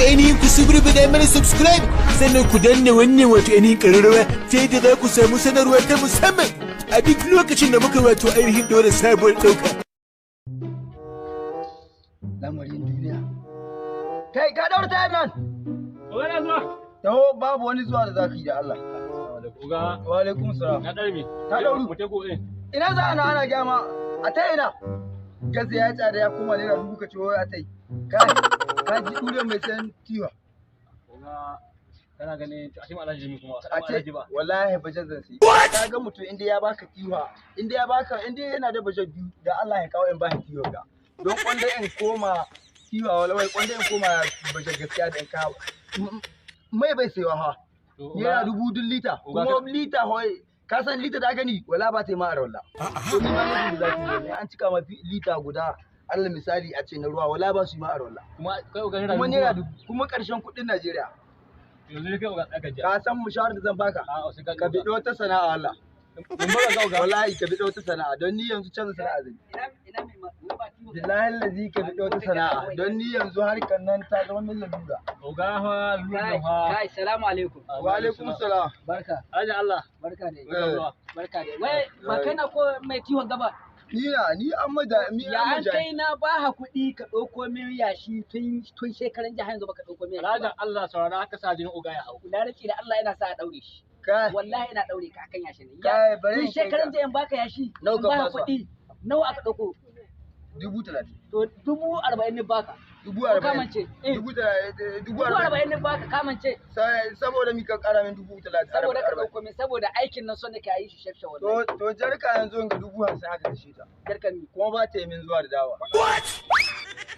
ainihin ku subrubuna mana subscribe sannan ku danna wannan wato ainihin ƙararrawa ta yadda za ku samu sanarwa ta musamman a duk lokacin da muka wato ainihin ɗora sabuwar ɗauka. Lamarin duniya. Kai, ka daura tayar nan. Oga, zuwa. Taho, babu wani zuwa da zaka yi da Allah. Oga. Wa alaikum salam. Na ɗarme. Ta ɗauru. Mu tego eh. Ina za ana ana gyama a ta ina. Gasa ya tsada ya koma ₦1000 ka ce wai a tai. Kai, ka ji dure mai sayan tiwa. Oga, kana ganin a ce ma Alhaji Jimi kuma. A ce wallahi bajet zan sai. Ka ga mutum inda ya baka tiwa, inda ya baka, inda yana da bajet biyu da Allah ya kawo in ba tiwa ga. Don kwanda in koma tiwa wala kwanda in koma bajet gaskiya da in kawo. Mai bai sayawa ha. ₦1000 duk lita. Kuma lita hoi ka san lita da gani wala ba ta yi ma a rawalla. To ni ma na za ki yi an cika ma lita guda Allah misali a ce na ruwa wala ba su yi ma a rawalla. Kuma kai oga naira Kuma ₦1000 kuma karshen kuɗin Najeriya. Yanzu ne kai oga tsaka jiya. Ka san mushawarar da zan baka? A'a, sai ka Ka biɗo wata sana'a Allah. Mun baka oga. Wallahi ka biɗo wata sana'a don ni yanzu canza sana'a zan yi. Billahi lazi ka biɗo wata sana'a don ni yanzu harkar nan ta zama min lalura. Oga fa lura fa. Kai, salamu alaikum. Wa alaikum salam. Barka. Alhaji Allah. Barka dai. Eh. Barka dai. Wai ba kai na ko mai kiwon gaba? Ni na ni an maja ni Ya an an maja. kai na ba ha kuɗi ka ɗauko min yashi tun shekaran jiya har yanzu baka ɗauko min yashi Alhaji ba. Allah saurara haka sa jinin oga ya hau. Na rike da Allah yana sa a ɗaure shi. Kai, Wallahi ina ɗaure ka akan yashi ne. kai bari Tun in kai shekaran ka. jiya in baka yashi. Nawa In ka ba ha basuwa? kuɗi. Nawa aka ɗauko? 30,000. To 40,000 ne baka. Dubu Ko arba'in. kamance? Eh. Dubu Dubu arba'in. arba'in ne baka kamance. Saboda mi ka kara min 30,000. Saboda ka 40. ɗauko min saboda aikin nan son nake a yi shi shafsha wallahi. To jarka yanzu in ga 50,000 haka kashe ta. Jarkan mi. Kuma ba ta yi min zuwa da dawa.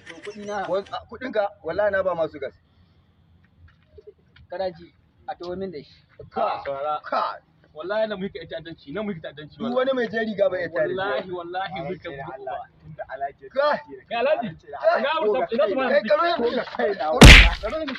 To kuɗi na Kuɗin ka wallahi na ba masu gas. kana ji a tawo min da shi. Ka Saurara. ka Wallahi na muka ta'addanci, na muka ta'addanci duk wani mai jan riga bai iya tare. Wallahi wallahi muka Kai Kai Alhaji. Ina mu ina su ma kai karo yin. Karo yin.